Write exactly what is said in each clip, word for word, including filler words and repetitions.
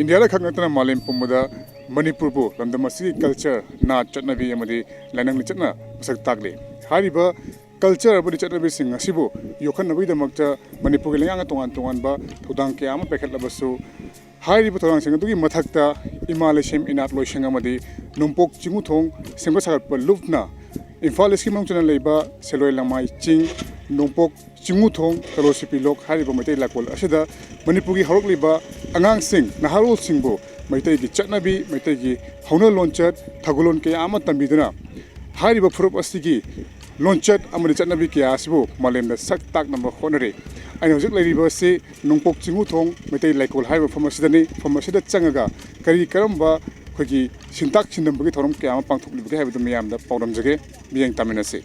ꯏꯟꯗꯤꯌꯥꯗ ꯈꯛ ꯅꯠꯇꯅ ꯃꯥꯂꯦꯝ ꯄꯨꯝꯕꯗ ꯃꯅꯤꯄꯨꯔꯕꯨ ꯂꯝꯗꯝ ꯑꯁꯤꯒꯤ ꯀꯜꯆꯔ, ꯅꯥꯠ, ꯆꯠꯅꯕꯤ ꯑꯃꯗꯤ ꯂꯥꯏꯅꯤꯡ ꯂꯤꯆꯠꯅ ꯃꯁꯛ ꯇꯥꯛꯂꯤ꯫ ꯍꯥꯏꯔꯤꯕ ꯀꯜꯆꯔ ꯑꯃꯗꯤ ꯆꯠꯅꯕꯤꯁꯤꯡ ꯑꯁꯤꯕꯨ ꯌꯣꯛꯈꯠꯅꯕꯒꯤꯗꯃꯛꯇ ꯃꯅꯤꯄꯨꯔꯒꯤ ꯂꯩꯉꯥꯛꯅ ꯇꯣꯉꯥꯟ ꯇꯣꯉꯥꯟꯕ ꯊꯧꯗꯥꯡ ꯀꯌꯥ ꯑꯃ ꯄꯥꯏꯈꯠꯂꯕꯁꯨ, ꯍꯥꯏꯔꯤꯕ ꯊꯧꯔꯥꯡꯁꯤꯡ ꯑꯗꯨꯒꯤ ꯃꯊꯛꯇ ꯏꯃꯥ ꯂꯩꯁꯦꯝ ꯏꯅꯥꯠ ꯂꯣꯏꯁꯪ ꯑꯃꯗꯤ ꯅꯣꯡꯄꯣꯛ ꯆꯤꯡꯉꯨꯊꯣꯡ ꯁꯦꯝꯒꯠ ꯁꯥꯒꯠꯄ ꯂꯨꯞꯅ ꯏꯝꯐꯥꯜ ꯏꯁꯀꯤ ꯃꯅꯨꯡ ꯆꯟꯅ ꯂꯩꯕ ꯁꯦꯂꯣꯏ ꯂꯃꯥꯏ ꯆꯤꯡ, ꯅꯣꯡꯄꯣꯛ ꯆꯤꯡꯉꯨꯊꯣꯡ, ꯊꯂꯣꯁꯤꯄꯤ ꯂꯣꯛ ꯍꯥꯏꯔꯤꯕ ꯃꯩꯇꯩ ꯂꯥꯏꯀꯣꯜ ꯑꯁꯤꯗ ꯃꯅꯤꯄꯨꯔꯒꯤ ꯍꯧꯔꯛꯂꯤꯕ ꯑꯉꯥꯡꯁꯤꯡ, ꯅꯍꯥꯔꯣꯜꯁꯤꯡꯕꯨ ꯃꯩꯇꯩꯒꯤ ꯆꯠꯅꯕꯤ, ꯃꯩꯇꯩꯒꯤ ꯍꯧꯅ ꯂꯣꯟꯆꯠ, ꯊꯧꯒꯜꯂꯣꯟ ꯀꯌꯥ ꯑꯃ ꯇꯝꯕꯤꯗꯨꯅ ꯍꯥꯏꯔꯤꯕ ꯐꯨꯔꯨꯞ ꯑꯁꯤꯒꯤ ꯂꯣꯟꯆꯠ ꯑꯃꯗꯤ ꯆꯠꯅꯕꯤ ꯀꯌꯥ ꯑꯁꯤꯕꯨ ꯃꯥꯂꯦꯝꯗ ꯁꯛ ꯇꯥꯛꯅꯕ ꯍꯣꯠꯅꯔꯤ꯫ ꯑꯩꯅ ꯍꯧꯖꯤꯛ ꯂꯩꯔꯤꯕ ꯑꯁꯤ ꯅꯣꯡꯄꯣꯛ ꯆꯤꯡꯉꯨꯊꯣꯡ ꯃꯩꯇꯩ ꯂꯩꯀꯣꯜ ꯍꯥꯏꯔꯤꯕ ꯃꯐꯝ ꯑꯁꯤꯗꯅꯤ꯫ ꯃꯐꯝ ꯑꯁꯤꯗ ꯆꯪꯉꯒ ꯀꯔꯤ ꯀꯔꯝꯕ ꯑꯩꯈꯣꯏꯒꯤ ꯁꯤꯟꯇꯥꯛ ꯁꯤꯟꯗꯝꯕꯒꯤ ꯊꯧꯔꯝ ꯀꯌꯥ ꯑꯃ ꯄꯥꯡꯊꯣꯛꯂꯤꯕꯒꯦ ꯍꯥꯏꯕꯗꯨ ꯃꯌꯥꯝꯗ ꯄꯥꯎꯗꯝꯖꯒꯦ꯫ ꯃꯤꯠꯌꯦꯡ ꯇꯥꯃꯤꯟꯅꯁꯤ꯫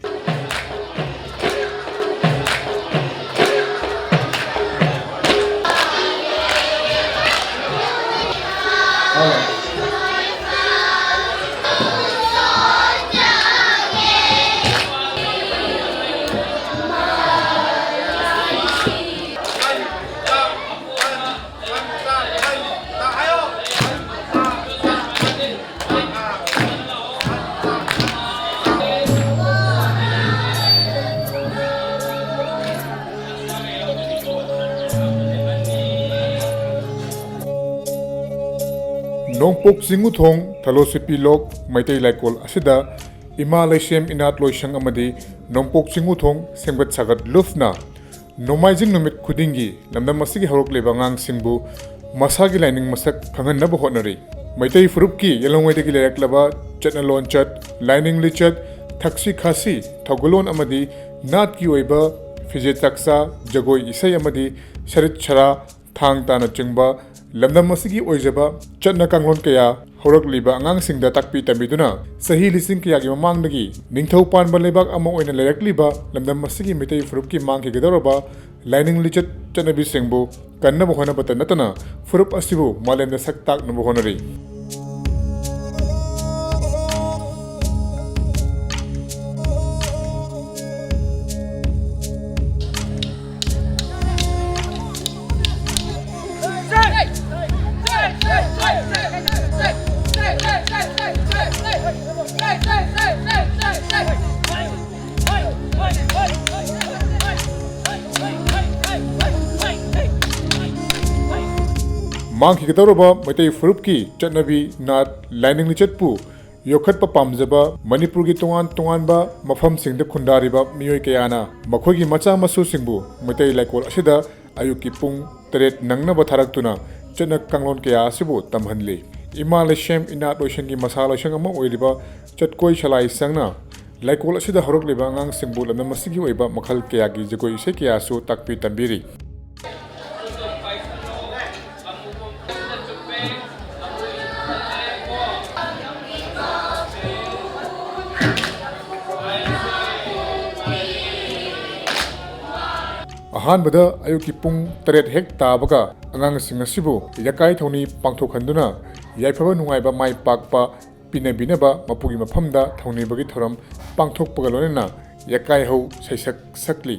ꯅꯣꯡꯄꯣꯛ ꯆꯤꯡꯉꯨꯊꯣꯡ ꯊꯂꯣꯁꯤꯄꯤ ꯂꯣꯛ ꯃꯩꯇꯩ ꯂꯥꯏꯀꯣꯜ ꯑꯁꯤꯗ ꯏꯃꯥ ꯂꯩꯁꯦꯝ ꯏꯅꯥꯠ ꯂꯣꯏꯁꯪ ꯑꯃꯗꯤ ꯅꯣꯡꯄꯣꯛ ꯆꯤꯡꯉꯨꯊꯣꯡ ꯁꯦꯝꯒꯠ ꯁꯥꯒꯠ ꯂꯨꯞꯅ ꯅꯣꯡꯃꯥꯏꯖꯤꯡ ꯅꯨꯃꯤꯠ ꯈꯨꯗꯤꯡꯒꯤ ꯂꯝꯗꯝ ꯑꯁꯤꯒꯤ ꯍꯧꯔꯛꯂꯤꯕ ꯑꯉꯥꯡꯁꯤꯡꯕꯨ ꯃꯁꯥꯒꯤ ꯂꯥꯏꯅꯤꯡ ꯃꯁꯛ ꯈꯪꯍꯟꯅꯕ ꯍꯣꯠꯅꯔꯤ꯫ ꯃꯩꯇꯩ ꯐꯨꯔꯨꯞꯀꯤ ꯌꯦꯜꯍꯧꯉꯩꯗꯒꯤ ꯂꯩꯔꯛꯂꯕ ꯆꯠꯅ ꯂꯣꯟꯆꯠ, ꯂꯥꯏꯅꯤꯡ ꯂꯤꯆꯠ, ꯊꯛꯁꯤ ꯈꯥꯁꯤ, ꯊꯧꯒꯜꯂꯣꯟ ꯑꯃꯗꯤ ꯅꯥꯠꯀꯤ ꯑꯣꯏꯕ ꯐꯤꯖꯦꯠ ꯆꯥꯛꯆꯥ, ꯖꯒꯣꯏ ꯏꯁꯩ ꯑꯃꯗꯤ ꯁꯔꯤꯠ ꯁꯔꯥ, ꯊꯥꯡ ꯇꯥꯅꯆꯤꯡꯕ ꯂꯝꯗꯝ ꯑꯁꯤꯒꯤ ꯑꯣꯏꯖꯕ ꯆꯠꯅ ꯀꯥꯡꯂꯣꯟ ꯀꯌꯥ ꯍꯧꯔꯛꯂꯤꯕ ꯑꯉꯥꯡꯁꯤꯡꯗ ꯇꯥꯛꯄꯤ ꯇꯝꯕꯤꯗꯨꯅ ꯆꯍꯤ ꯂꯤꯁꯤꯡ ꯀꯌꯥꯒꯤ ꯃꯃꯥꯡꯗꯒꯤ ꯅꯤꯡꯊꯧ ꯄꯥꯟꯕ ꯂꯩꯕꯥꯛ ꯑꯃ ꯑꯣꯏꯅ ꯂꯩꯔꯛꯂꯤꯕ ꯂꯝꯗꯝ ꯑꯁꯤꯒꯤ ꯃꯤꯇꯩ ꯐꯨꯔꯨꯞꯀꯤ ꯃꯥꯡꯈꯤꯒꯗꯧꯔꯕ ꯂꯥꯏꯅꯤꯡ ꯂꯤꯆꯠ ꯆꯠꯅꯕꯤꯁꯤꯡꯕꯨ ꯀꯟꯅꯕ ꯍꯣꯠꯅꯕꯇ ꯅꯠꯇꯅ ꯐꯨꯔꯨꯞ ꯑꯁꯤꯕꯨ ꯃꯥꯂꯦꯝꯗ ꯁꯛ ꯇꯥꯛꯅꯕ ꯍꯣꯠꯅꯔꯤ꯫ ꯃꯥꯡꯈꯤꯒꯗꯧꯔꯕ ꯃꯩꯇꯩ ꯐꯨꯔꯨꯞꯀꯤ ꯆꯠꯅꯕꯤ, ꯅꯥꯠ, ꯂꯥꯏꯅꯤꯡ ꯂꯤꯆꯠꯄꯨ ꯌꯣꯛꯈꯠꯄ ꯄꯥꯝꯖꯕ ꯃꯅꯤꯄꯨꯔꯒꯤ ꯇꯣꯉꯥꯟ ꯇꯣꯉꯥꯟꯕ ꯃꯐꯝꯁꯤꯡꯗ ꯈꯨꯟꯗꯥꯔꯤꯕ ꯃꯤꯑꯣꯏ ꯀꯌꯥꯅ ꯃꯈꯣꯏꯒꯤ ꯃꯆꯥ ꯃꯁꯨꯁꯤꯡꯕꯨ ꯃꯩꯇꯩ ꯂꯩꯀꯣꯜ ꯑꯁꯤꯗ ꯑꯌꯨꯛꯀꯤ ꯄꯨꯡ ꯇꯔꯦꯠ ꯅꯪꯅꯕ ꯊꯥꯔꯛꯇꯨꯅ ꯆꯠꯅ ꯀꯥꯡꯂꯣꯟ ꯀꯌꯥ ꯑꯁꯤꯕꯨ ꯇꯝꯍꯜꯂꯤ꯫ ꯏꯃꯥ ꯂꯩꯁꯦꯝ ꯏꯅꯥꯠ ꯂꯣꯏꯁꯪꯒꯤ ꯃꯁꯥ ꯂꯣꯏꯁꯪ ꯑꯃ ꯑꯣꯏꯔꯤꯕ ꯆꯠꯀꯣꯏ ꯁꯂꯥꯏ ꯁꯪꯅ ꯂꯩꯀꯣꯜ ꯑꯁꯤꯗ ꯍꯧꯔꯛꯂꯤꯕ ꯑꯉꯥꯡꯁꯤꯡꯕꯨ ꯂꯝꯗꯝ ꯑꯁꯤꯒꯤ ꯑꯣꯏꯕ ꯃꯈꯜ ꯀꯌꯥꯒꯤ ꯖꯒꯣꯏ ꯏꯁꯩ ꯀꯌꯥꯁꯨ ꯇꯥꯛꯄꯤ ꯇꯝꯕꯤꯔꯤ꯫ ꯑꯍꯥꯟꯕꯗ ꯑꯌꯨꯛꯀꯤ ꯄꯨꯡ ꯇꯔꯦꯠ ꯍꯦꯛ ꯇꯥꯕꯒ ꯑꯉꯥꯡꯁꯤꯡ ꯑꯁꯤꯕꯨ ꯌꯥꯀꯥꯏ ꯊꯧꯅꯤ ꯄꯥꯡꯊꯣꯛꯍꯟꯗꯨꯅ ꯌꯥꯏꯐꯕ ꯅꯨꯡꯉꯥꯏꯕ ꯃꯥꯏ ꯄꯥꯛꯄ ꯄꯤꯅꯕꯤꯅꯕ ꯃꯄꯨꯒꯤ ꯃꯐꯝꯗ ꯊꯧꯅꯤꯕꯒꯤ ꯊꯧꯔꯝ ꯄꯥꯡꯊꯣꯛꯄꯒ ꯂꯣꯏꯅꯅ ꯌꯥꯀꯥꯏ ꯍꯧ ꯁꯩꯁꯛ ꯁꯛꯂꯤ꯫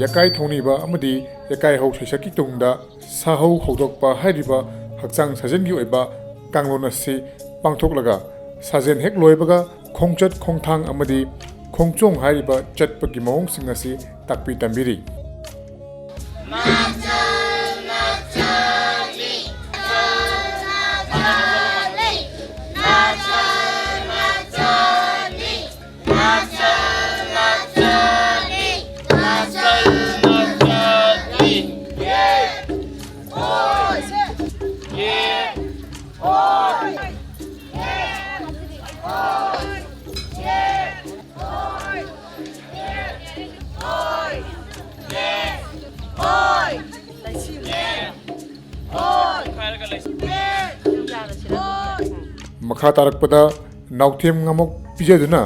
ꯌꯥꯀꯥꯏ ꯊꯧꯅꯤꯕ ꯑꯃꯗꯤ ꯌꯥꯀꯥꯏ ꯍꯧ ꯁꯩꯁꯛꯀꯤ ꯇꯨꯡꯗ ꯁꯥꯍꯧ ꯍꯧꯗꯣꯛꯄ ꯍꯥꯏꯔꯤꯕ ꯍꯛꯆꯥꯡ ꯁꯥꯖꯦꯜꯒꯤ ꯑꯣꯏꯕ ꯀꯥꯡꯂꯣꯟ ꯑꯁꯤ ꯄꯥꯡꯊꯣꯛꯂꯒ, ꯁꯥꯖꯦꯜ ꯍꯦꯛ ꯂꯣꯏꯕꯒ ꯈꯣꯡꯆꯠ ꯈꯣꯡꯊꯥꯡ ꯑꯃꯗꯤ ꯈꯣꯡꯆꯣꯡ ꯍꯥꯏꯔꯤꯕ ꯆꯠꯄꯒꯤ ꯃꯑꯣꯡꯁꯤꯡ ꯑꯁꯤ ꯇꯥꯛꯄꯤ ꯇꯝꯕꯤꯔꯤ꯫ ꯃꯈꯥ ꯇꯥꯔꯛꯄꯗ ꯅꯥꯎꯊꯦꯝ ꯉꯥꯃꯣꯛ ꯄꯤꯖꯗꯨꯅ,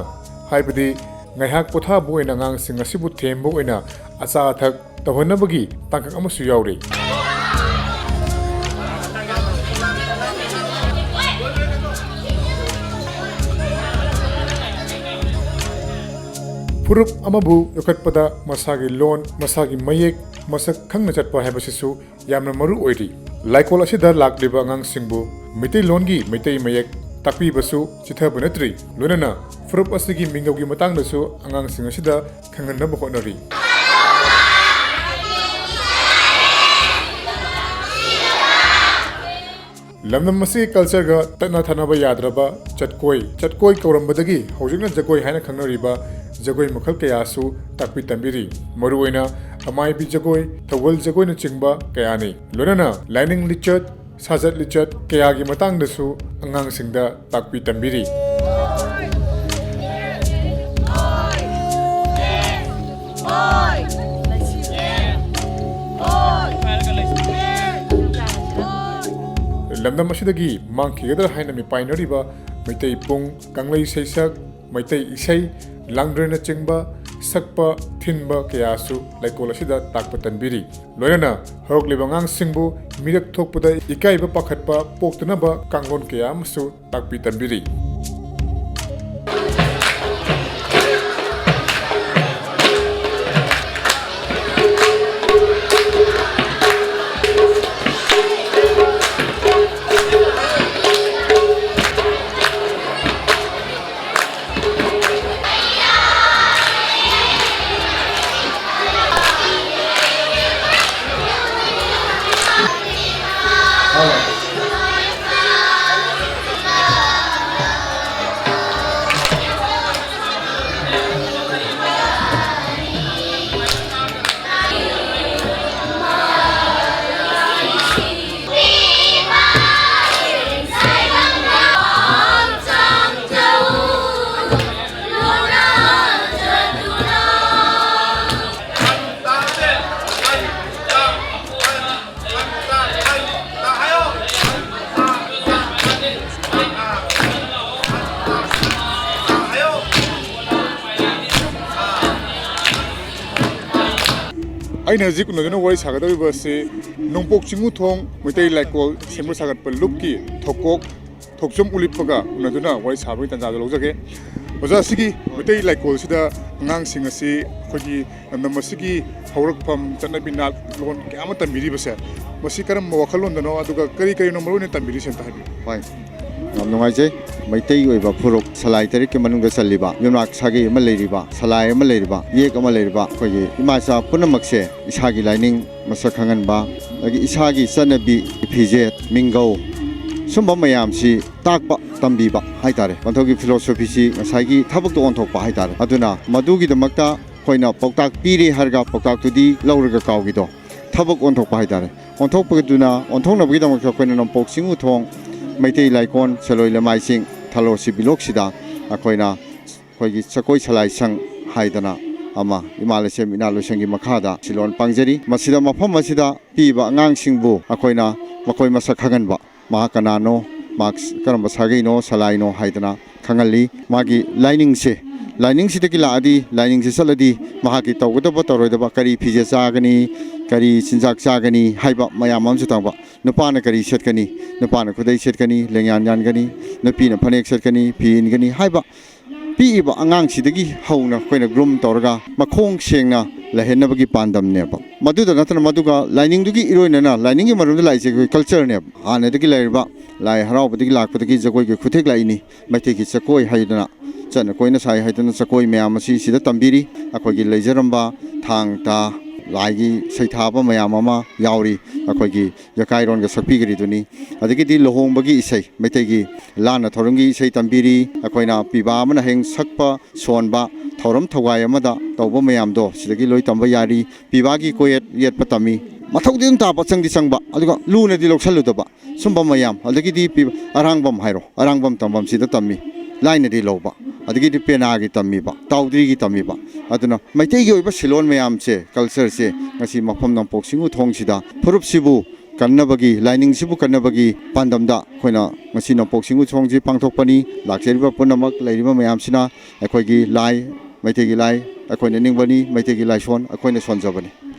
ꯍꯥꯏꯕꯗꯤ ꯉꯥꯏꯍꯥꯛ ꯄꯣꯊꯥꯕ ꯑꯣꯏꯅ ꯑꯉꯥꯡꯁꯤꯡ ꯑꯁꯤꯕꯨ ꯊꯦꯝꯕ ꯑꯣꯏꯅ ꯑꯆꯥ ꯑꯊꯛ ꯇꯧꯍꯟꯅꯕꯒꯤ ꯇꯥꯡꯀꯛ ꯑꯃꯁꯨ ꯌꯥꯎꯔꯤ꯫ ꯐꯨꯔꯨꯞ ꯑꯃꯕꯨ ꯌꯣꯛꯈꯠꯄꯗ ꯃꯁꯥꯒꯤ ꯂꯣꯟ, ꯃꯁꯥꯒꯤ ꯃꯌꯦꯛ ꯃꯁꯛ ꯈꯪꯅ ꯆꯠꯄ ꯍꯥꯏꯕꯁꯤꯁꯨ ꯌꯥꯝꯅ ꯃꯔꯨ ꯑꯣꯏꯔꯤ꯫ ꯂꯥꯏꯀꯣꯜ ꯑꯁꯤꯗ ꯂꯥꯛꯂꯤꯕ ꯑꯉꯥꯡꯁꯤꯡꯕꯨ ꯃꯩꯇꯩꯂꯣꯟꯒꯤ ꯃꯩꯇꯩ ꯃꯌꯦꯛ ꯇꯥꯛꯄꯤꯕꯁꯨ ꯆꯤꯊꯕ ꯅꯠꯇ꯭ꯔꯤ꯫ ꯂꯣꯏꯅꯅ ꯐꯨꯔꯨꯞ ꯑꯁꯤꯒꯤ ꯃꯤꯡꯒꯧꯒꯤ ꯃꯇꯥꯡꯗꯁꯨ ꯑꯉꯥꯡꯁꯤꯡ ꯑꯁꯤꯗ ꯈꯪꯍꯟꯅꯕ ꯍꯣꯠꯅꯔꯤ꯫ ꯂꯝꯗꯝ ꯑꯁꯤꯒꯤ ꯀꯜꯆꯔꯒ ꯇꯠꯅ ꯊꯥꯅꯕ ꯌꯥꯗ꯭ꯔꯕ ꯆꯠꯀꯣꯏ, ꯆꯠꯀꯣꯏ ꯀꯧꯔꯝꯕꯗꯒꯤ ꯍꯧꯖꯤꯛꯅ ꯖꯒꯣꯏ ꯍꯥꯏꯅ ꯈꯪꯅꯔꯤꯕ ꯖꯒꯣꯏ ꯃꯈꯜ ꯀꯌꯥꯁꯨ ꯇꯥꯛꯄꯤ ꯇꯝꯕꯤꯔꯤ꯫ ꯃꯔꯨꯑꯣꯏꯅ ꯑꯃꯥꯏꯕꯤ ꯖꯒꯣꯏ, ꯊꯧꯒꯜ ꯖꯒꯣꯏꯅꯆꯤꯡꯕ ꯀꯌꯥꯅꯤ꯫ ꯂꯣꯏꯅꯅ ꯂꯥꯏꯅꯤꯡ ꯂꯤꯆꯠ, ꯁꯥꯖꯠ ꯂꯤꯆꯠ ꯀꯌꯥꯒꯤ ꯃꯇꯥꯡꯗꯁꯨ ꯑꯉꯥꯡꯁꯤꯡꯗ ꯇꯥꯛꯄꯤ ꯇꯝꯕꯤꯔꯤ꯫ ꯂꯝꯗꯝ ꯑꯁꯤꯗꯒꯤ ꯃꯥꯡꯈꯤꯒꯗ꯭ꯔꯥ ꯍꯥꯏꯅ ꯃꯤꯄꯥꯏꯅꯔꯤꯕ ꯃꯩꯇꯩ ꯄꯨꯡ, ꯀꯪꯂꯩ ꯁꯩꯁꯛ, ꯃꯩꯇꯩ ꯏꯁꯩ, ꯂꯥꯡꯗ꯭ꯔꯦꯅꯆꯤꯡꯕ ꯁꯛꯄ, ꯊꯤꯟꯕ ꯀꯌꯥꯁꯨ ꯂꯩꯀꯣꯜ ꯑꯁꯤꯗ ꯇꯥꯛꯄ ꯇꯝꯕꯤꯔꯤ꯫ ꯂꯣꯏꯅꯅ ꯍꯧꯔꯛꯂꯤꯕ ꯑꯉꯥꯡꯁꯤꯡꯕꯨ ꯃꯤꯔꯛ ꯊꯣꯛꯄꯗ ꯏꯀꯥꯏꯕ ꯄꯥꯈꯠꯄ ꯄꯣꯛꯇꯅꯕ ꯀꯥꯡꯂꯣꯟ ꯀꯌꯥ ꯑꯃꯁꯨ ꯇꯥꯛꯄꯤ ꯇꯝꯕꯤꯔꯤ꯫ ꯑꯩꯅ ꯍꯧꯖꯤꯛ ꯎꯅꯗꯨꯅ ꯋꯥꯔꯤ ꯁꯥꯒꯗꯧꯔꯤꯕ ꯑꯁꯤ ꯅꯣꯡꯄꯣꯛ ꯆꯤꯡꯉꯨ ꯊꯣꯡ ꯃꯩꯇꯩ ꯂꯥꯏꯀꯣꯜ ꯁꯦꯝꯒꯠ ꯁꯥꯒꯠꯄ ꯂꯨꯞꯀꯤ ꯊꯧꯀꯣꯛ ꯊꯣꯛꯆꯣꯝ ꯎꯂꯤꯞꯄꯒ ꯎꯅꯗꯨꯅ ꯋꯥꯔꯤ ꯁꯥꯕꯒꯤ ꯇꯥꯟꯖꯥꯗꯨ ꯂꯧꯖꯒꯦ꯫ ꯑꯣꯖꯥ, ꯁꯤꯒꯤ ꯃꯩꯇꯩ ꯂꯥꯏꯀꯣꯜꯁꯤꯗ ꯑꯉꯥꯡꯁꯤꯡ ꯑꯁꯤ ꯑꯩꯈꯣꯏꯒꯤ ꯂꯝꯗꯝ ꯑꯁꯤꯒꯤ ꯍꯧꯔꯛꯐꯝ, ꯆꯠꯅꯕꯤ, ꯅꯥꯠ ꯂꯣꯟ ꯀꯌꯥ ꯑꯃ ꯇꯝꯕꯤꯔꯤꯕꯁꯦ, ꯃꯁꯤ ꯀꯔꯝꯕ ꯋꯥꯈꯜꯂꯣꯟꯗꯅꯣ, ꯑꯗꯨꯒ ꯀꯔꯤ ꯀꯔꯤꯅꯣ ꯃꯔꯨ ꯑꯣꯏꯅ ꯇꯝꯕꯤꯔꯤꯁꯦ ꯑꯝꯇ ꯍꯥꯏꯕꯤꯌꯨ꯫ ꯍꯣꯏ, ꯌꯥꯝ ꯅꯨꯡꯉꯥꯏꯖꯩ꯫ ꯃꯩꯇꯩꯒꯤ ꯑꯣꯏꯕ ꯐꯨꯔꯨꯞ ꯁꯂꯥꯏ ꯇꯔꯦꯠꯀꯤ ꯃꯅꯨꯡꯗ ꯆꯜꯂꯤꯕ ꯌꯨꯝꯅꯥꯛ ꯁꯥꯒꯩ ꯑꯃ ꯂꯩꯔꯤꯕ, ꯁꯂꯥꯏ ꯑꯃ ꯂꯩꯔꯤꯕ, ꯏꯌꯦꯛ ꯑꯃ ꯂꯩꯔꯤꯕ ꯑꯩꯈꯣꯏꯒꯤ ꯏꯃꯥ ꯏꯆꯥ ꯄꯨꯝꯅꯃꯛꯁꯦ ꯏꯁꯥꯒꯤ ꯂꯥꯏꯅꯤꯡ ꯃꯁꯛ ꯈꯪꯍꯟꯕ, ꯑꯗꯒꯤ ꯏꯁꯥꯒꯤ ꯆꯠꯅꯕꯤ, ꯐꯤꯖꯦꯠ, ꯃꯤꯡꯒꯧ, ꯁꯨꯝꯕ ꯃꯌꯥꯝꯁꯤ ꯇꯥꯛꯄ, ꯇꯝꯕꯤꯕ ꯍꯥꯏꯇꯥꯔꯦ꯫ ꯄꯟꯊꯧꯒꯤ ꯐꯤꯂꯣꯁꯣꯐꯤꯁꯤ ꯉꯁꯥꯏꯒꯤ ꯊꯕꯛꯇ ꯑꯣꯟꯊꯣꯛꯄ ꯍꯥꯏꯇꯥꯔꯦ꯫ ꯑꯗꯨꯅ ꯃꯗꯨꯒꯤꯗꯃꯛꯇ ꯑꯩꯈꯣꯏꯅ ꯄꯥꯎꯇꯥꯛ ꯄꯤꯔꯦ ꯍꯥꯏꯔꯒ ꯄꯥꯎꯇꯥꯛꯇꯨꯗꯤ ꯂꯧꯔꯒ ꯀꯥꯎꯈꯤꯗꯣ, ꯊꯕꯛ ꯑꯣꯟꯊꯣꯛꯄ ꯍꯥꯏꯇꯥꯔꯦ꯫ ꯑꯣꯟꯊꯣꯛꯄꯗꯨꯅ, ꯑꯣꯟꯊꯣꯛꯅꯕꯒꯤꯗꯃꯛꯇ ꯑꯩꯈꯣꯏꯅ ꯅꯣꯡꯄꯣꯛ ꯆꯤꯡꯉꯨ ꯊꯣꯡ ꯃꯩꯇꯩ ꯂꯥꯏꯀꯣꯟ ꯁꯦꯂꯣꯏ ꯂꯃꯥꯏꯁꯤꯡ ꯊꯂꯣ ꯁꯤꯕꯤꯂꯣꯛꯁꯤꯗ ꯑꯩꯈꯣꯏꯅ ꯑꯩꯈꯣꯏꯒꯤ ꯆꯀꯣꯏ ꯁꯂꯥꯏ ꯁꯪ ꯍꯥꯏꯗꯅ ꯑꯃ ꯏꯃꯥ ꯂꯩꯁꯦꯝ ꯏꯅꯥ ꯂꯣꯏꯁꯪꯒꯤ ꯃꯈꯥꯗ ꯁꯤꯂꯣꯟ ꯄꯥꯡꯖꯔꯤ꯫ ꯃꯁꯤꯗ, ꯃꯐꯝ ꯑꯁꯤꯗ ꯄꯤꯕ ꯑꯉꯥꯡꯁꯤꯡꯕꯨ ꯑꯩꯈꯣꯏꯅ ꯃꯈꯣꯏ ꯃꯁꯛ ꯈꯪꯍꯟꯕ, ꯃꯍꯥꯛ ꯀꯅꯥꯅꯣ, ꯃꯍꯥꯛ ꯀꯔꯝꯕ ꯁꯥꯒꯩꯅꯣ, ꯁꯂꯥꯏꯅꯣ ꯍꯥꯏꯗꯅ ꯈꯪꯍꯜꯂꯤ꯫ ꯃꯥꯒꯤ ꯂꯥꯏꯅꯤꯡꯁꯦ, ꯂꯥꯏꯅꯤꯡꯁꯤꯗꯒꯤ ꯂꯥꯛꯑꯗꯤ, ꯂꯥꯏꯅꯤꯡꯁꯤ ꯆꯠꯂꯗꯤ ꯃꯍꯥꯛꯀꯤ ꯇꯧꯒꯗꯕ ꯇꯧꯔꯣꯏꯗꯕ, ꯀꯔꯤ ꯐꯤꯖꯦꯠ ꯆꯥꯒꯅꯤ, ꯀꯔꯤ ꯆꯤꯟꯖꯥꯛ ꯆꯥꯒꯅꯤ ꯍꯥꯏꯕ ꯃꯌꯥꯝ ꯑꯃꯁꯨ ꯇꯝꯕ꯫ ꯅꯨꯄꯥꯅ ꯀꯔꯤ ꯁꯦꯠꯀꯅꯤ, ꯅꯨꯄꯥꯅ ꯈꯨꯗꯩ ꯁꯦꯠꯀꯅꯤ, ꯂꯦꯡꯌꯥꯟ ꯌꯥꯟꯒꯅꯤ, ꯅꯨꯄꯤꯅ ꯐꯅꯦꯛ ꯁꯦꯠꯀꯅꯤ, ꯐꯤ ꯏꯟꯒꯅꯤ ꯍꯥꯏꯕ ꯄꯤꯛꯏꯕ ꯑꯉꯥꯡꯁꯤꯗꯒꯤ ꯍꯧꯅ ꯑꯩꯈꯣꯏꯅ groom ꯇꯧꯔꯒ ꯃꯈꯣꯡ ꯁꯦꯡꯅ ꯂꯩꯍꯟꯅꯕꯒꯤ ꯄꯥꯟꯗꯝꯅꯦꯕ꯫ ꯃꯗꯨꯗ ꯅꯠꯇꯅ ꯃꯗꯨꯒ ꯂꯥꯏꯅꯤꯡꯗꯨꯒꯤ ꯏꯔꯣꯏꯅꯅ ꯂꯥꯏꯅꯤꯡꯒꯤ ꯃꯔꯝꯗ ꯂꯥꯛꯏꯁꯦ ꯑꯩꯈꯣꯏ cultureꯅꯦꯕ꯫ ꯍꯥꯟꯅꯗꯒꯤ ꯂꯩꯔꯤꯕ ꯂꯥꯏ ꯍꯔꯥꯎꯕꯗꯒꯤ ꯂꯥꯛꯄꯗꯒꯤ ꯖꯒꯣꯏꯒꯤ ꯈꯨꯊꯦꯛ ꯂꯥꯛꯏꯅꯤ꯫ ꯃꯩꯇꯩꯒꯤ ꯆꯀꯣꯏ ꯍꯥꯏꯗꯅ ꯆꯠꯅ ꯀꯣꯏꯅ ꯁꯥꯏ ꯍꯥꯏꯗꯅ ꯆꯀꯣꯏ ꯃꯌꯥꯝ ꯑꯁꯤ ꯁꯤꯗ ꯇꯝꯕꯤꯔꯤ꯫ ꯑꯩꯈꯣꯏꯒꯤ ꯂꯩꯖꯔꯝꯕ ꯊꯥꯡ ꯇꯥ ꯂꯥꯏꯒꯤ ꯁꯩꯊꯥꯕ ꯃꯌꯥꯝ ꯑꯃ ꯌꯥꯎꯔꯤ꯫ ꯑꯩꯈꯣꯏꯒꯤ ꯌꯀꯥꯏꯔꯣꯟꯒ ꯁꯛꯄꯤꯈ꯭ꯔꯤꯗꯨꯅꯤ꯫ ꯑꯗꯒꯤꯗꯤ ꯂꯨꯍꯣꯡꯕꯒꯤ ꯏꯁꯩ, ꯃꯩꯇꯩꯒꯤ ꯂꯥꯟꯅ ꯊꯧꯔꯝꯒꯤ ꯏꯁꯩ ꯇꯝꯕꯤꯔꯤ꯫ ꯑꯩꯈꯣꯏꯅ ꯄꯤꯕꯥ ꯑꯃꯅ ꯍꯌꯦꯡ ꯁꯛꯄ ꯁꯣꯟꯕ ꯊꯧꯔꯝ ꯊꯧꯒꯥꯏ ꯑꯃꯗ ꯇꯧꯕ ꯃꯌꯥꯝꯗꯣ ꯁꯤꯗꯒꯤ ꯂꯣꯏ ꯇꯝꯕ ꯌꯥꯔꯤ꯫ ꯄꯤꯕꯥꯒꯤ ꯀꯣꯌꯦꯠ ꯌꯦꯠꯄ ꯇꯝꯃꯤ꯫ ꯃꯊꯧꯗꯤ ꯑꯗꯨꯝ ꯇꯥꯕ, ꯆꯪꯗꯤ ꯆꯪꯕ, ꯑꯗꯨꯒ ꯂꯨꯅꯗꯤ ꯂꯧꯁꯜꯂꯨꯗꯕ꯫ ꯁꯨꯝꯕ ꯃꯌꯥꯝ, ꯑꯗꯒꯤꯗꯤ ꯄꯤ-, ꯑꯔꯥꯡꯕꯝ ꯍꯥꯏꯔꯣ, ꯑꯔꯥꯡꯕꯝ ꯇꯝꯐꯝꯁꯤꯗ ꯇꯝꯃꯤ, ꯂꯥꯏꯅꯗꯤ ꯂꯧꯕ, ꯑꯗꯒꯤꯗꯤ ꯄꯦꯅꯥꯒꯤ ꯇꯝꯃꯤꯕ, ꯇꯥꯎꯗ꯭ꯔꯤꯒꯤ ꯇꯝꯃꯤꯕ꯫ ꯑꯗꯨꯅ ꯃꯩꯇꯩꯒꯤ ꯑꯣꯏꯕ ꯁꯤꯂꯣꯟ ꯃꯌꯥꯝꯁꯦ, cultureꯁꯦ ꯉꯁꯤ ꯃꯐꯝ ꯅꯣꯡꯄꯣꯛ ꯁꯤꯡꯉꯨ ꯊꯣꯡꯁꯤꯗ ꯐꯨꯔꯨꯞꯁꯤꯕꯨ ꯀꯟꯅꯕꯒꯤ, ꯂꯥꯏꯅꯤꯡꯁꯤꯕꯨ ꯀꯟꯅꯕꯒꯤ ꯄꯥꯟꯗꯝꯗ ꯑꯩꯈꯣꯏꯅ ꯉꯁꯤ ꯅꯣꯡꯄꯣꯛ ꯁꯤꯡꯉꯨ ꯊꯣꯡꯁꯤ ꯄꯥꯡꯊꯣꯛꯄꯅꯤ꯫ ꯂꯥꯛꯆꯔꯤꯕ ꯄꯨꯝꯅꯃꯛ, ꯂꯩꯔꯤꯕ ꯃꯌꯥꯝꯁꯤꯅ ꯑꯩꯈꯣꯏꯒꯤ ꯂꯥꯏ, ꯃꯩꯇꯩꯒꯤ ꯂꯥꯏ ꯑꯩꯈꯣꯏꯅ ꯅꯤꯡꯕꯅꯤ, ꯃꯩꯇꯩꯒꯤ ꯂꯥꯏꯁꯣꯟ ꯑꯩꯈꯣꯏꯅ ꯁꯣꯟꯖꯕꯅꯤ꯫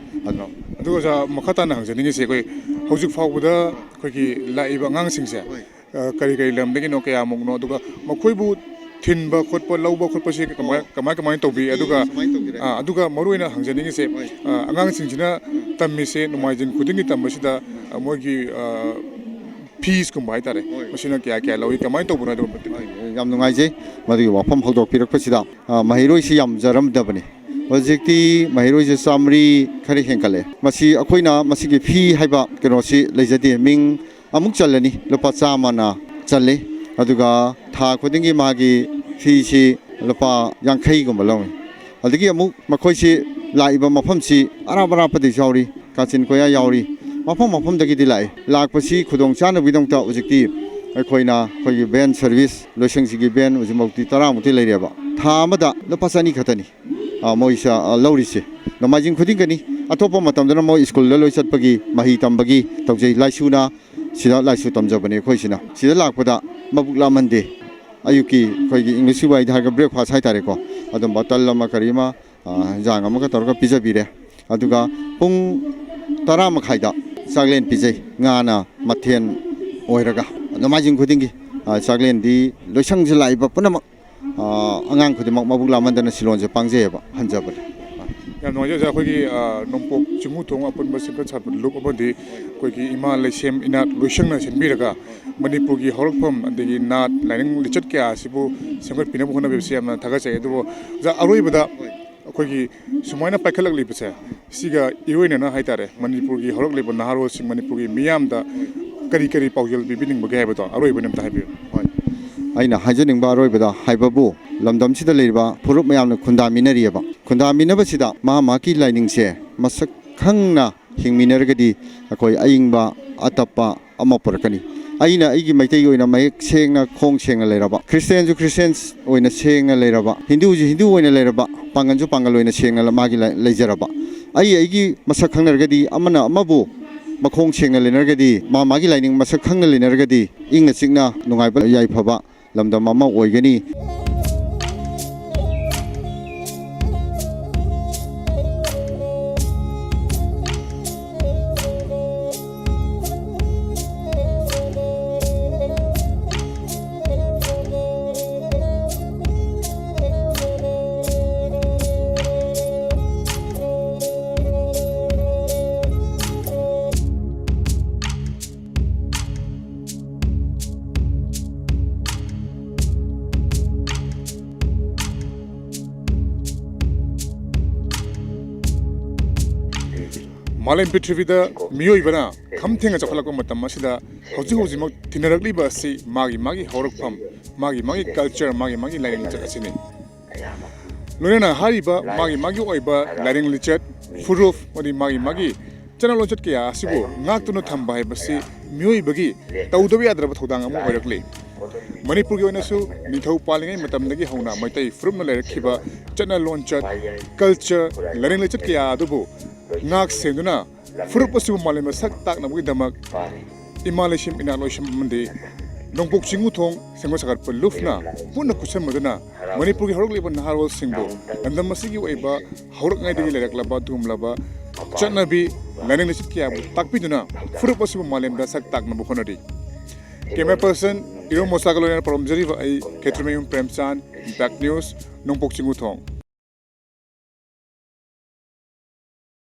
ꯑꯗꯨꯅ ꯑꯗꯨꯒ ꯑꯣꯖꯥ, ꯃꯈꯥ ꯇꯥꯅ ꯍꯪꯖꯅꯤꯡꯉꯤꯁꯦ, ꯑꯩꯈꯣꯏ ꯍꯧꯖꯤꯛ ꯐꯥꯎꯕꯗ ꯑꯩꯈꯣꯏꯒꯤ ꯂꯥꯛꯏꯕ ꯑꯉꯥꯡꯁꯤꯡꯁꯦ, ꯍꯣꯏ꯫ ꯑ, ꯀꯔꯤ ꯀꯔꯤ ꯂꯝꯗꯒꯤꯅꯣ, ꯀꯌꯥꯃꯨꯛꯅꯣ, ꯑꯗꯨꯒ ꯃꯈꯣꯏꯕꯨ ꯊꯤꯟꯕ ꯈꯣꯠꯄ, ꯂꯧꯕ ꯈꯣꯠꯄꯁꯦ ꯀꯃꯥꯏ, ꯑꯣ꯫ ꯀꯃꯥꯏ, ꯀꯃꯥꯏꯅ ꯇꯧꯕꯤ? ꯐꯤ ꯑꯗꯨꯒ, ꯁꯨꯃꯥꯏꯅ ꯇꯧꯕꯤꯔꯦ꯫ ꯑ, ꯑꯗꯨꯒ ꯃꯔꯨꯑꯣꯏꯅ ꯍꯪꯖꯅꯤꯡꯉꯤꯁꯦ, ꯍꯣꯏ꯫ ꯑ, ꯑꯉꯥꯡꯁꯤꯡꯁꯤꯅ ꯇꯝꯃꯤꯁꯦ ꯅꯣꯡꯃꯥꯏꯖꯤꯡ ꯈꯨꯗꯤꯡꯒꯤ ꯇꯝꯕꯁꯤꯗ, ꯑ, ꯃꯣꯏꯒꯤ, ꯑ, ꯐꯤꯁꯀꯨꯝꯕ ꯍꯥꯏꯇꯥꯔꯦ, ꯍꯣꯏ꯫ ꯃꯁꯤꯅ ꯀꯌꯥ ꯀꯌꯥ ꯂꯧꯏ, ꯀꯃꯥꯏꯅ ꯇꯧꯕꯅꯣ ꯍꯥꯏꯗꯣ? ꯍꯣꯏ, ꯌꯥꯝ ꯅꯨꯡꯉꯥꯏꯖꯩ ꯃꯗꯨꯒꯤ ꯋꯥꯐꯝ ꯍꯧꯗꯣꯛꯄꯤꯔꯛꯄꯁꯤꯗ꯫ ꯑ, ꯃꯍꯩꯔꯣꯏꯁꯤ ꯌꯥꯝꯖꯔꯝꯗꯕꯅꯤ꯫ ꯍꯧꯖꯤꯛꯇꯤ ꯃꯍꯩꯔꯣꯏꯁꯦ ꯆꯥꯃꯔꯤ ꯈꯔ ꯍꯦꯟꯒꯠꯂꯦ꯫ ꯃꯁꯤ ꯑꯩꯈꯣꯏꯅ ꯃꯁꯤꯒꯤ ꯐꯤ ꯍꯥꯏꯕ ꯀꯩꯅꯣꯁꯤ ꯂꯩꯖꯗꯦ꯫ ꯃꯤꯡ ꯑꯃꯨꯛ ꯆꯜꯂꯅꯤ, ꯂꯨꯄꯥ ꯆꯥꯝꯃꯅ ꯆꯜꯂꯤ꯫ ꯑꯗꯨꯒ ꯊꯥ ꯈꯨꯗꯤꯡꯒꯤ ꯃꯥꯒꯤ ꯐꯤꯁꯤ ꯂꯨꯄꯥ ꯌꯥꯡꯈꯩꯒꯨꯝꯕ ꯂꯧꯏ꯫ ꯑꯗꯒꯤ ꯑꯃꯨꯛ ꯃꯈꯣꯏꯁꯤ ꯂꯥꯛꯏꯕ ꯃꯐꯝꯁꯤ ꯑꯔꯥꯞ ꯑꯔꯥꯞꯄꯗꯒꯤꯁꯨ ꯌꯥꯎꯔꯤ, ꯀꯥꯆꯤꯟ ꯀꯣꯌꯥ ꯌꯥꯎꯔꯤ, ꯃꯐꯝ ꯃꯐꯝꯗꯒꯤꯗꯤ ꯂꯥꯛꯏ꯫ ꯂꯥꯛꯄꯁꯤ ꯈꯨꯗꯣꯡ ꯆꯥꯅꯕꯒꯤꯗꯃꯛꯇ ꯍꯧꯖꯤꯛꯇꯤ ꯑꯩꯈꯣꯏꯅ ꯑꯩꯈꯣꯏꯒꯤ ꯚꯦꯟ ꯁꯔꯚꯤꯁ, ꯂꯣꯏꯁꯪꯁꯤꯒꯤ ꯚꯦꯟ ꯍꯧꯖꯤꯛꯃꯛꯇꯤ ꯇꯔꯥꯃꯨꯛꯇꯤ ꯂꯩꯔꯦꯕ꯫ ꯊꯥ ꯑꯃꯗ ꯂꯨꯄꯥ ꯆꯅꯤ ꯈꯛꯇꯅꯤ꯫ ꯑ, ꯃꯣꯏꯁꯦ, ꯑ, ꯂꯧꯔꯤꯁꯦ꯫ ꯅꯣꯡꯃꯥꯏꯖꯤꯡ ꯈꯨꯗꯤꯡꯒꯅꯤ꯫ ꯑꯇꯣꯞꯄ ꯃꯇꯝꯗꯅ ꯃꯣꯏ ꯁ꯭ꯀꯨꯜꯗ ꯂꯣꯏ ꯆꯠꯄꯒꯤ, ꯃꯍꯩ ꯇꯝꯕꯒꯤ ꯇꯧꯖꯩ꯫ ꯂꯥꯏꯁꯨꯅ ꯁꯤꯗ ꯂꯥꯏꯁꯨ ꯇꯝꯖꯕꯅꯦ ꯑꯩꯈꯣꯏꯁꯤꯅ꯫ ꯁꯤꯗ ꯂꯥꯛꯄꯗ ꯃꯕꯨꯛ ꯂꯥꯝꯍꯟꯗꯦ꯫ ꯑꯌꯨꯛꯀꯤ ꯑꯩꯈꯣꯏꯒꯤ ꯏꯪꯂꯤꯁꯀꯤ ꯋꯥꯍꯩꯗ ꯍꯥꯏꯔꯒ breakfast ꯍꯥꯏꯇꯥꯔꯦꯀꯣ꯫ ꯑꯗꯨꯝꯕ ꯇꯜ ꯑꯃ ꯀꯔꯤ ꯑꯃ, ꯑ, ꯏꯟꯖꯥꯡ ꯑꯃꯒ ꯇꯧꯔꯒ ꯄꯤꯖꯕꯤꯔꯦ꯫ ꯑꯗꯨꯒ ꯄꯨꯡ ꯇꯔꯥ ꯃꯈꯥꯏꯗ ꯆꯥꯛꯂꯦꯟ ꯄꯤꯖꯩ꯫ ꯉꯥꯅ ꯃꯊꯦꯜ ꯑꯣꯏꯔꯒ ꯅꯣꯡꯃꯥꯏꯖꯤꯡ ꯈꯨꯗꯤꯡꯒꯤ, ꯑ, ꯆꯥꯛꯂꯦꯟꯗꯤ ꯂꯣꯏꯁꯪꯁꯤ ꯂꯥꯛꯏꯕ ꯄꯨꯝꯅꯃꯛ ꯑ, ꯑꯉꯥꯡ ꯈꯨꯗꯤꯡꯃꯛ ꯃꯕꯨꯛ ꯂꯥꯝꯍꯟꯗꯅ ꯁꯤꯂꯣꯟꯁꯦ ꯄꯥꯡꯖꯩꯑꯕ, ꯍꯟꯖꯕꯅꯦ꯫ ꯌꯥꯝ ꯅꯨꯡꯉꯥꯏꯖꯩ ꯑꯣꯖꯥ꯫ ꯑꯩꯈꯣꯏꯒꯤ, ꯑ, ꯅꯣꯡꯄꯣꯛ ꯆꯤꯡꯃꯨꯊꯣꯡ ꯑꯄꯨꯟꯕ ꯁꯦꯝꯒꯠ ꯁꯥꯕ ꯂꯨꯞ ꯑꯃꯗꯤ ꯑꯩꯈꯣꯏꯒꯤ ꯏꯃꯥ ꯂꯩꯁꯦꯝ ꯏꯅꯥꯠ ꯂꯣꯏꯁꯪꯅ ꯁꯤꯟꯕꯤꯔꯒ ꯃꯅꯤꯄꯨꯔꯒꯤ ꯍꯧꯔꯛꯐꯝ ꯑꯗꯒꯤ ꯅꯥꯠ ꯂꯥꯏꯅꯤꯡ ꯂꯤꯆꯠ ꯀꯌꯥ ꯑꯁꯤꯕꯨ ꯁꯦꯝꯒꯠꯄꯤꯅꯕ ꯍꯣꯠꯅꯕꯤꯕꯁꯤ ꯌꯥꯝꯅ ꯊꯥꯒꯠꯆꯩ꯫ ꯑꯗꯨꯕꯨ ꯑꯣꯖꯥ, ꯑꯔꯣꯏꯕꯗ ꯑꯩꯈꯣꯏꯒꯤ ꯁꯨꯃꯥꯏꯅ ꯄꯥꯏꯈꯠꯂꯛꯂꯤꯕꯁꯦ, ꯁꯤꯒ ꯏꯔꯣꯏꯅꯅ ꯍꯥꯏꯇꯥꯔꯦ, ꯃꯅꯤꯄꯨꯔꯒꯤ ꯍꯧꯔꯛꯂꯤꯕ ꯅꯍꯥꯔꯣꯜꯁꯤꯡ, ꯃꯅꯤꯄꯨꯔꯒꯤ ꯃꯤꯌꯥꯝꯗ ꯀꯔꯤ ꯀꯔꯤ ꯄꯥꯎꯖꯦꯜ ꯄꯤꯕꯤꯅꯤꯡꯕꯒꯦ ꯍꯥꯏꯕꯗꯣ ꯑꯔꯣꯏꯕꯅꯤ ꯑꯝꯇ ꯍꯥꯏꯕꯤꯌꯨ꯫ ꯍꯣꯏ꯫ ꯑꯩꯅ ꯍꯥꯏꯖꯅꯤꯡꯕ ꯑꯔꯣꯏꯕꯗ ꯍꯥꯏꯕꯕꯨ, ꯂꯝꯗꯝꯁꯤꯗ ꯂꯩꯔꯤꯕ ꯐꯨꯔꯨꯞ ꯃꯌꯥꯝꯅ ꯈꯨꯟꯗꯥꯃꯤꯟꯅꯔꯤꯑꯕ꯫ ꯈꯨꯟꯗꯥꯃꯤꯟꯅꯕꯁꯤꯗ ꯃꯍꯥꯛ ꯃꯍꯥꯛꯀꯤ ꯂꯥꯏꯅꯤꯡꯁꯦ ꯃꯁꯛ ꯈꯪꯅ ꯍꯤꯡꯃꯤꯟꯅꯔꯒꯗꯤ ꯑꯩꯈꯣꯏ ꯑꯏꯪꯕ ꯑꯇꯞꯄ ꯑꯃ ꯄꯨꯔꯛꯀꯅꯤ꯫ ꯑꯩꯅ ꯑꯩꯒꯤ ꯃꯩꯇꯩꯒꯤ ꯑꯣꯏꯅ ꯃꯌꯦꯛ ꯁꯦꯡꯅ, ꯈꯣꯡ ꯁꯦꯡꯅ ꯂꯩꯔꯕ, ꯈ꯭ꯔꯤꯁꯇꯦꯟꯁꯨ ꯈ꯭ꯔꯤꯁꯇꯦꯟ ꯑꯣꯏꯅ ꯁꯦꯡꯅ ꯂꯩꯔꯕ, ꯍꯤꯟꯗꯨꯁꯨ ꯍꯤꯟꯗꯨ ꯑꯣꯏꯅ ꯂꯩꯔꯕ, ꯄꯥꯡꯒꯜꯁꯨ ꯄꯥꯡꯒꯜ ꯑꯣꯏꯅ ꯁꯦꯡꯅ ꯃꯥꯒꯤ ꯂꯩ-, ꯂꯩꯖꯔꯕ꯫ ꯑꯩ ꯑꯩꯒꯤ ꯃꯁꯛ ꯈꯪꯅꯔꯒꯗꯤ, ꯑꯃꯅ ꯑꯃꯕꯨ ꯃꯈꯣꯡ ꯁꯦꯡꯅ ꯂꯩꯅꯔꯒꯗꯤ, ꯃꯥ ꯃꯥꯒꯤ ꯂꯥꯏꯅꯤꯡ ꯃꯁꯛ ꯈꯪꯅ ꯂꯩꯅꯔꯒꯗꯤ, ꯏꯪꯅ ꯆꯤꯛꯅ ꯅꯨꯡꯉꯥꯏꯕ ꯌꯥꯏꯐꯕ ꯂꯝꯗꯝ ꯑꯃ ꯑꯣꯏꯒꯅꯤ꯫ ꯃꯥꯂꯦꯝ ꯄ꯭ꯔꯤꯊꯤꯕꯤꯗ ꯃꯤꯑꯣꯏꯕꯅ ꯈꯝ ꯊꯦꯡꯅ ꯆꯥꯎꯈꯠꯂꯛꯄ ꯃꯇꯝ ꯑꯁꯤꯗ ꯍꯧꯖꯤꯛ ꯍꯧꯖꯤꯛꯃꯛ ꯊꯤꯅꯔꯛꯂꯤꯕ ꯑꯁꯤ ꯃꯥꯒꯤ ꯃꯥꯒꯤ ꯍꯧꯔꯛꯐꯝ, ꯃꯥꯒꯤ ꯃꯥꯒꯤ ꯀꯜꯆꯔ, ꯃꯥꯒꯤ ꯃꯥꯒꯤ ꯂꯥꯏꯅꯤꯡ ꯂꯤꯆꯠ ꯑꯁꯤꯅꯤ꯫ ꯂꯣꯏꯅꯅ ꯍꯥꯏꯔꯤꯕ ꯃꯥꯒꯤ ꯃꯥꯒꯤ ꯑꯣꯏꯕ ꯂꯥꯏꯅꯤꯡ ꯂꯤꯆꯠ, ꯐꯨꯔꯨꯞ ꯑꯃꯗꯤ ꯃꯥꯒꯤ ꯃꯥꯒꯤ ꯆꯠꯅ ꯂꯣꯟꯆꯠ ꯀꯌꯥ ꯑꯁꯤꯕꯨ ꯉꯥꯛꯇꯨꯅ ꯊꯝꯕ ꯍꯥꯏꯕꯁꯤ ꯃꯤꯑꯣꯏꯕꯒꯤ ꯇꯧꯗꯕ ꯌꯥꯗ꯭ꯔꯕ ꯊꯧꯗꯥꯡ ꯑꯃ ꯑꯣꯏꯔꯛꯂꯤ꯫ ꯃꯅꯤꯄꯨꯔꯒꯤ ꯑꯣꯏꯅꯁꯨ ꯅꯤꯡꯊꯧ ꯄꯥꯜꯂꯤꯉꯩ ꯃꯇꯝꯗꯒꯤ ꯍꯧꯅ ꯃꯩꯇꯩ ꯐꯨꯔꯨꯞꯅ ꯂꯩꯔꯛꯈꯤꯕ ꯆꯠꯅ ꯂꯣꯟꯆꯠ, ꯀꯜꯆꯔ, ꯂꯥꯏꯅꯤꯡ ꯂꯤꯆꯠ ꯀꯌꯥ ꯑꯗꯨꯕꯨ ꯉꯥꯛ ꯁꯦꯟꯗꯨꯅ ꯐꯨꯔꯨꯞ ꯑꯁꯤꯕꯨ ꯃꯥꯂꯦꯝꯗ ꯁꯛ ꯇꯥꯛꯅꯕꯒꯤꯗꯃꯛ ꯏꯃꯥ ꯂꯩꯁꯦꯝ, ꯏꯅꯥꯠ ꯂꯣꯏꯁꯦꯝ ꯑꯃꯗꯤ ꯅꯣꯡꯄꯣꯛ ꯆꯤꯡꯉꯨ ꯊꯣꯡ ꯁꯦꯝꯒꯠ ꯁꯥꯒꯠꯄ ꯂꯨꯞꯅ ꯄꯨꯟꯅ ꯈꯨꯠꯁꯝꯅꯗꯨꯅ ꯃꯅꯤꯄꯨꯔꯒꯤ ꯍꯧꯔꯛꯂꯤꯕ ꯅꯍꯥꯔꯣꯜꯁꯤꯡꯕꯨ ꯂꯝꯗꯝ ꯑꯁꯤꯒꯤ ꯑꯣꯏꯕ ꯍꯧꯔꯛꯉꯩꯗꯒꯤ ꯂꯩꯔꯛꯂꯕ ꯑꯗꯨꯒꯨꯝꯂꯕ ꯆꯠꯅꯕꯤ, ꯂꯥꯏꯅꯤꯡ ꯂꯤꯆꯠ ꯀꯌꯥꯕꯨ ꯇꯥꯛꯄꯤꯗꯨꯅ ꯐꯨꯔꯨꯞ ꯑꯁꯤꯕꯨ ꯃꯥꯂꯦꯝꯗ ꯁꯛ ꯇꯥꯛꯅꯕ ꯍꯣꯠꯅꯔꯤ꯫ Camera person ꯏꯔꯣꯝ ꯃꯣꯁꯥꯒ ꯂꯣꯏꯅꯅ ꯄꯥꯎꯗꯝꯖꯔꯤꯕ ꯑꯩ ꯈꯦꯇ꯭ꯔꯤꯃꯌꯨꯝ ꯄ꯭ꯔꯦꯝꯆꯥꯟ, ꯏꯝꯄꯦꯛ ꯅ꯭ꯌꯨꯁ, ꯅꯣꯡꯄꯣꯛ ꯆꯤꯡꯉꯨ ꯊꯣꯡ꯫